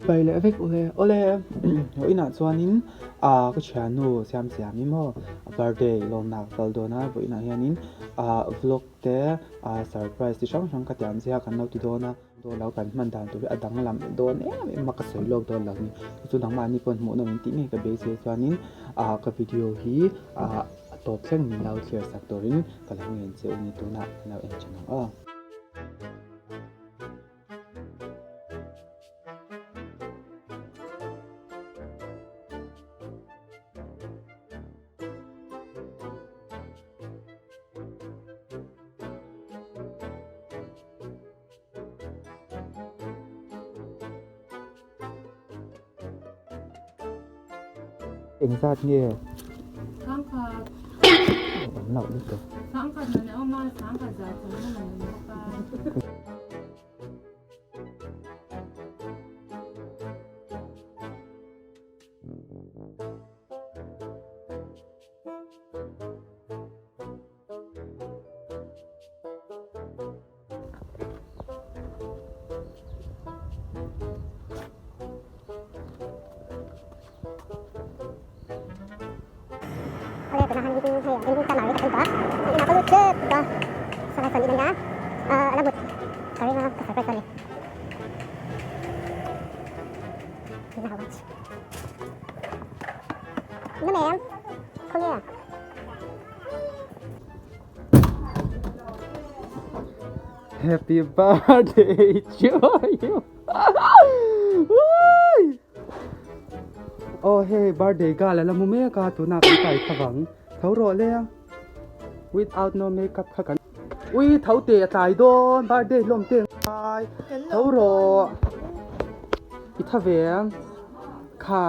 Pai leh vek ule awle haw inah chuanin ah ka thiannu siam siam i maw a birthday lawmna ka kal dawn a vawiinah hianin ah vlog te ah surprise chi hrang hrang ka tiam zia kan lo ti dawn a dawn lo kan hman dan tur hi a danglam dawn em em a ka sawi lawk dawn lo ni chu chu nangmahni pawh hmuh nawm in tih ngei ka beisei chuanin ah ka video hi ah a tawp thleng min lo thlir sak turin ka lo ngen che u ni tunah kan lo en thin ang aw. Engzat nge? Sangkhat. Awm loh lutuk. Sangkhat man a awm a, sangkhat zah chawlh man a awm bawk a. Happy birthday to you. Oh hey birthday girl ala mu mek a tunah kan kai kha vang tho rawh le a without no makeup kha kan ui tho teh a tlai dawn birthday hlawm te ngai tho rawh i tha ve ang kha.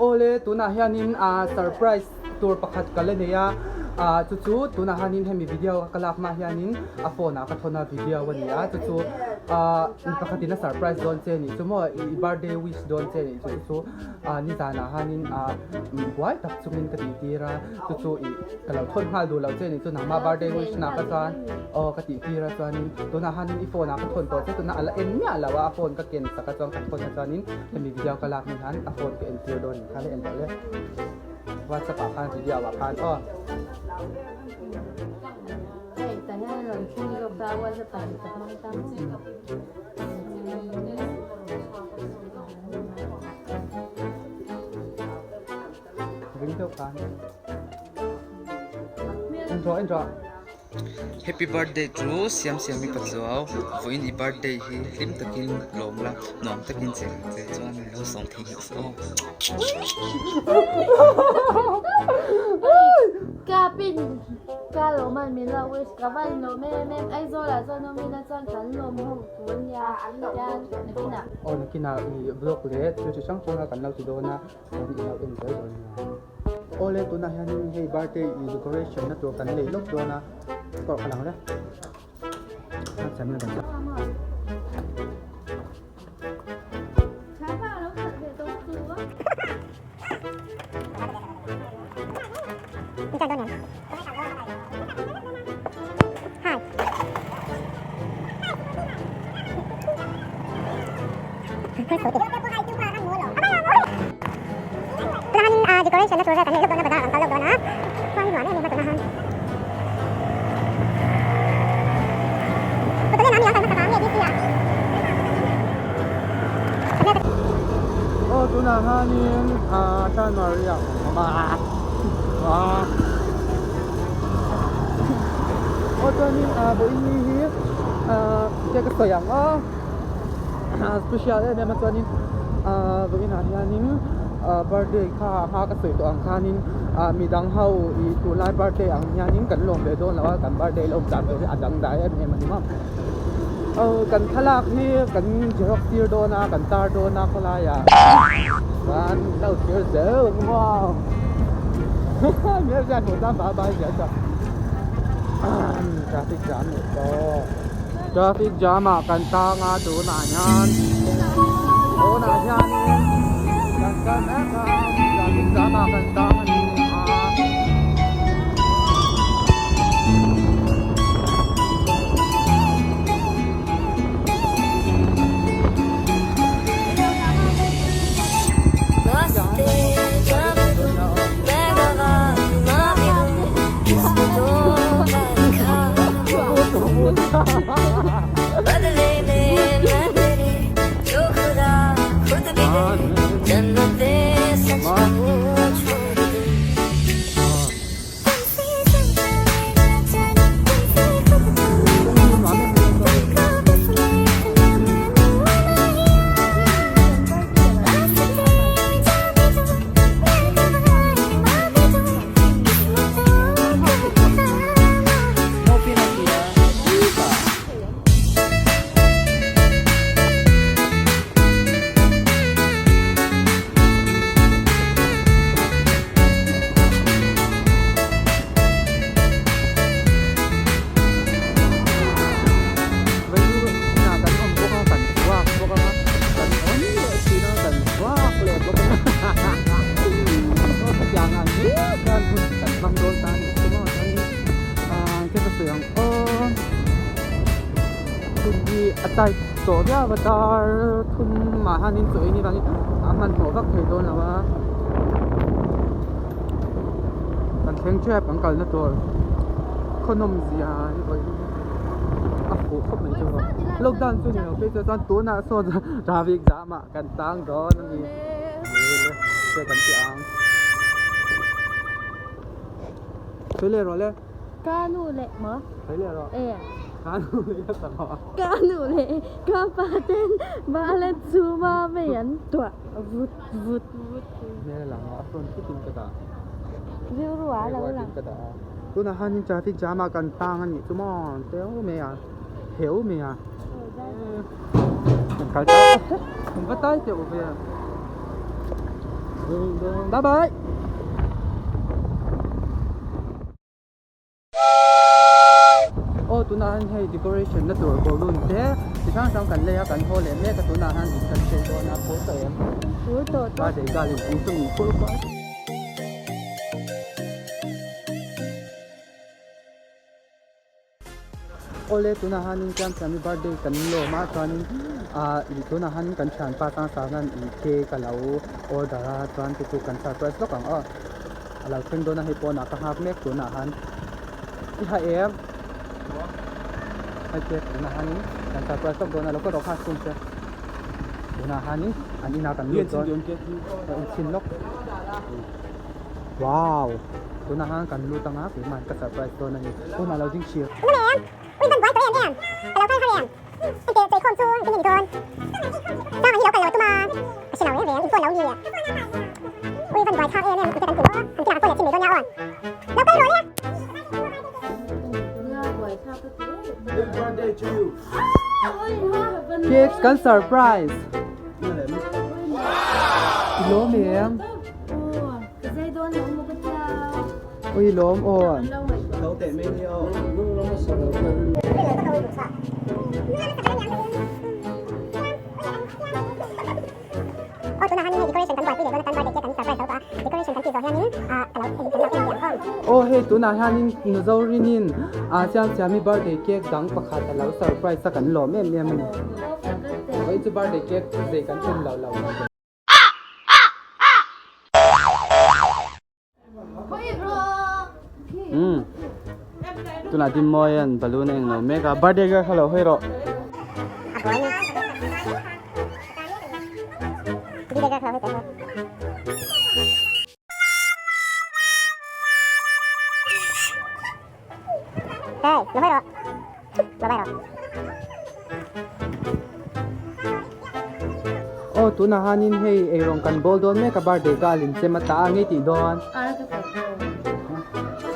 Awle tunah hianin ah surprise tur pakhat ka la nei a ah chu chu tunah hianin hemi video ka lak hma hianin a phone ah ka thawn a video a ni a chu chu ah mi pakhatin a surprise dawn che a nih chu maw i birthday wish dawn che a nih chu chu chu ah nizanah hianin ah buai tak chungin ka tih tir a chu chu ih ka lo thawn nghal duh loh che a nih chu nangmah birthday wish na ka chuan aw ka tih tir a chuanin tunah hianin i phone ah ka thawn tawh che tunah a la en miah lo a a phone ka ken sak a chuan ka thawn a chuanin hemi video ka lak hnu hian a phone ka en tir dawn a ni kha la en tawh le whatsapp ah khan video ah khan aw. Hei tah hian rawn thleng zawk a whatsapp ah ka hmang ta Ring deuh khan. En rawh en rawh. Happy birthday to Siam Siami Pachuau vawiin i birthday hi hlim takin lawm la nuam takin che ang che chuan min lo sawm thei hlauh aw. Ka pin ka lawm an min lo wish ka van lawm em em Aizawl ah chuan awm ila chuan kan lawm ho tur ania tian nakinah. Aw nakinah i vlog leh thil chi hrang hrang a kan lo ti dawn a chuan i lo en zel dawn nia. Awle tunah hianin hei birthday i decoration na tur kan lei lawk dawn a kawr kha lang le Aw tunah hianin ah Chanmari ah kan awm a ah aw chuanin ah vawiin ni hi ah enge ka sawi ang aw special em em a chuanin ah vawiin ah hianin ah birthday kha hma ka sawi tawh ang khanin ah midang ho ih tunlai birthday ang hianin kan lawm ve dawn lo a kan birthday lawm dan tur hi a dangdai em em a ni maw aw kan thlalak hi kan xerox tir dawn a kan tar dawn a khawlai ah chuan lo thlir zel ang maw hmel hian hmuh tan bye bye zel chuan. Traffic jam leh tawh. Traffic jam ah kan tang a tunah hian tunah hianin kan kal mek a traffic jam ah kan tang a ni a. Vei inah kan awm bawk a, kan vak bawk a, kan awm leh thin a, kan vak leh bawk a chutiang ang hi chuan hun kan hmang dawn ta a ni chu maw chuanin ahh engtin ka sawi ang aw hun hi a tight tawh viau a dar thum ah hianin chaw ei ni vangin a hmanhmawh vak thei dawn lo a kan thleng tep an kalna tur khaw nawm zia hi vawi a fuh khawp mai chu lockdown chu ni lo phei chuan tunah sawn traffic jam ah kan tang dawn a ni che kan ti ang sawi leh rawh le ka nu leh maw sawi leh rawh e ka nu leh ka ta rawh ka nu leh ka pa ten bala chuma mai an tuah vut vut vut hmel a lang a a front thut in ka dah rilru a lo lang ka dah a tunah hianin traffic jam ah kan tang a nih chu maw teu mai a heu mai a kan kal ta kan va tai teuh ve a bye bye. Aw tunah hian hei decoration na tur balloon te chi hrang hrang kan lei a kan haw leh mek a tunah hian in kan chei dawn a phur tawh em phur tawh tawh birthday girl in pui chu min phur kual Awle tunah hianin chuan chuan birthday kan lawm a chuanin ah ih tunah hianin kan thianpa Sangsanga'n ih cake a lo order a chuan chu chu kan surprise lawk ang aw. A lo thleng dawn a hei pawnah ka nghak mek tunah han i ha em hei cake tunah hanin kan surprise lawk dawn a lo ka rawh kha chhung che tunah hanin an inah kan lut dawn a inchhin lawk wow tunah han kan lut anga keimah ka surprise dawn a ni tunah lo ding thlir. Kids kan surprise I lawm em Ui lawm aw Aw hei tunah hianin Mizorin ah Siam Siami birthday cake dang pakhat a lo surprise a kan lawm em em a ni. Vawiin chu birthday cake chu zei kan tum lo lo. Umm tunah din mawi an balloon a englo mek a birthday girl kha lo hawi rawh. Aw tunah hianin hei eirawng kan bawl dawn mek a birthday ka a linchem a ta a ngei tih dawn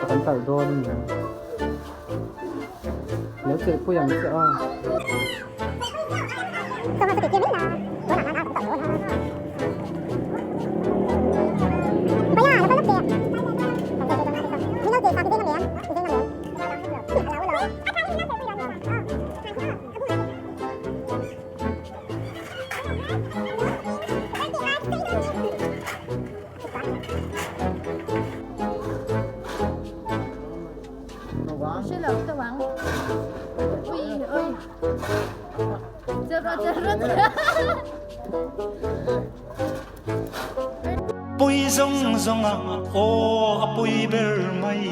a kan talh dawn a ni lo chelh pui ang che aw. Ka hre lo tawh ang. Ui ui. Chawr rawh chawr rawh chawr rawh. Pui zawng zawng a aw a pui ber mai.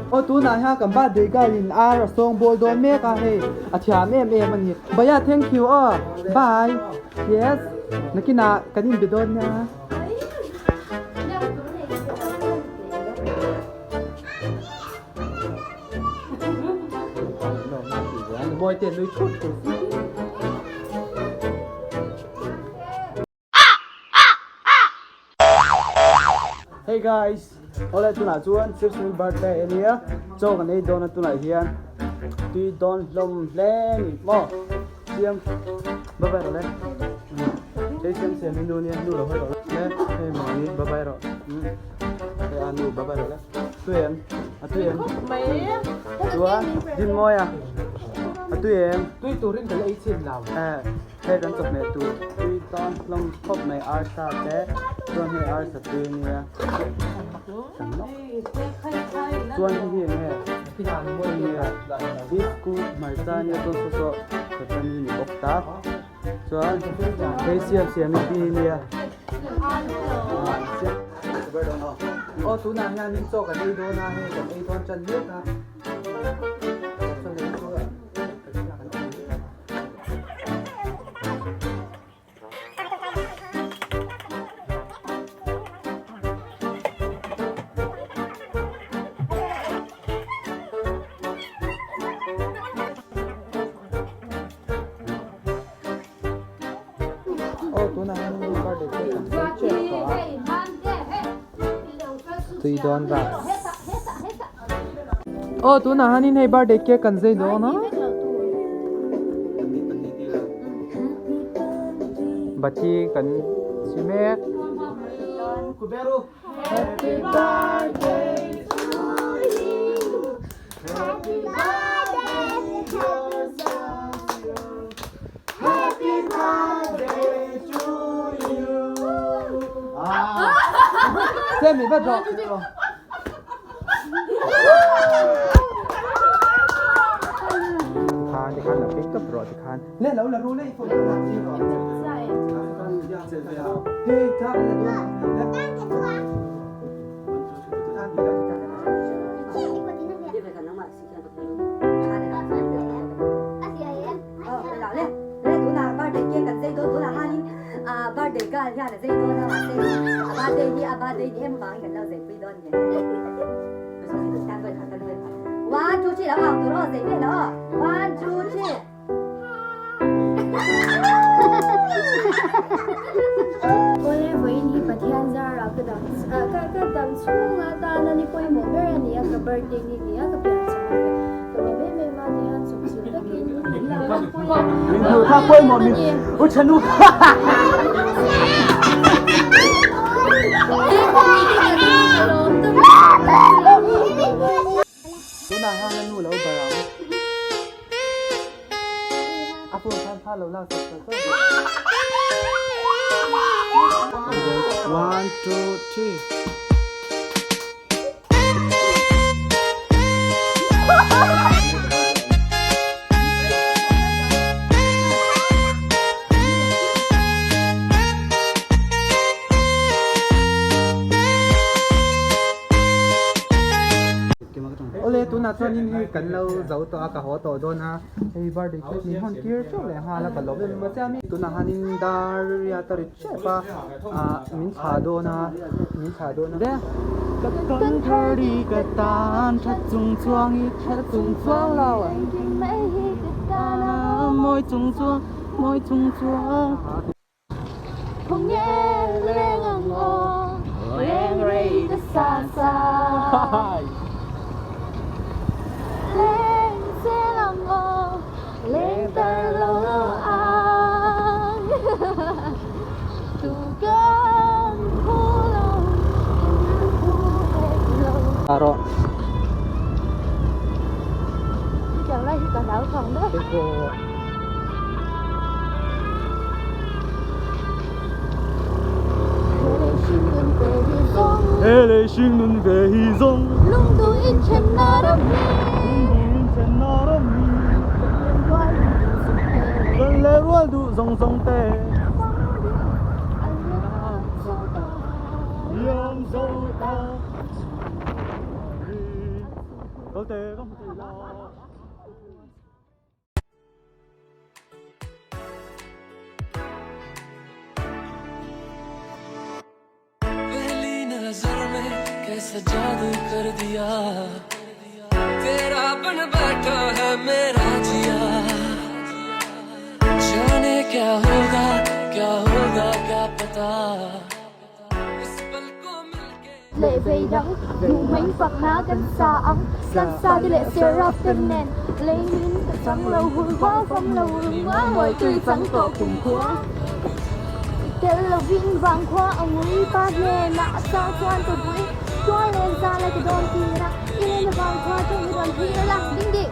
Aw tunah hian kan birthday girl in ar a sawng bawl dawn mek a hei a thiam em em a ni. Bhaiya thank you aw bye yes nakinah kan inbe dawn nia. Mawi te nui thut thut. Hey guys, awle tunah chuan Sir Sunil birthday a nia, chaw kan ei dawn a tunah hian tui dawn hlawm hle ni maw siam bye bye rawh le hei siam siam i nu nia nu lo hawi rawh le hei mami bye bye rawh hei a nu bye bye rawh le tui em a tui em chuan din mawi a a tui em tui turin ka la ei chhin lo Hei kan chawhmeh tur tui tawn hlawm khawp mai arsa te chuan hei arsa tui a nia chuan hei hi eng nge nia biscuit hmarcha nia chuan saw saw chutani ni bawk ta chuan hei siam siam hi pi nia Aw tunah hianin chaw kan ei dawn a hei kan ei dawn tan mek a. Aw tunah hian in birthday cake kan sawi tep tawh a tui dawn ras aw tunah hian in hei birthday cake kan zai dawn a bati kan si mek happy birthday to you happy birthday Happy birthday to you. Sammy, va rawh. Tikhan, tikhan lo pick up rawh tikhan. Le lo la ru le i phone la chi rawh. Hey, ta la dawn. Awle vawiin hi Pathian zara ka dam ka dam chhung atana ni pawimawh ber a ni a, ka birthday ni ni a, ka pian cham a ni a, ka lawm em em a ti hian chawpchilh takin min lo pui a, Min hmuh thlak pawimawh min u thanu Tunah hian a nu lo bar ang. A phone khan thla lo lak sak sak sak. One, two, three. Awle tunah chuanin hei kan lo zo tawh a ka haw tawh dawn a hei birthday cake min hawn tir teuh leh nghal a ka lawm em em a tunah hianin dar riat a ri tep a ah min thlah dawn a min thlah dawn a ka tan thar ri ka tan that chung chuang i that chung chuang lo mawi chung chuang mawi chung chuang. Rawh. ve hi zawng. He lei hring nun ve hi zawng. Lungduh in thenna ram hi. Lungduh in thenna ram hi. Kan leh rual duh zawng te. Kan leh rual duh zawng zawng te. A liam zo ta. Liam zo ta. Kalte ka hmu thei lo. Leh vei dang hmuh hming fak hna kan sa ang kan sa te leh seraf te nen leimin ka chang lo hur hual fam lo rung a ngawi tui chang tawh kum khua tel lovin vang khua a ngui pa hnenah a chang chuan ka vui tual len za lai ka dawn tir a i len vang khua chu mi rawn thlir la ding dik.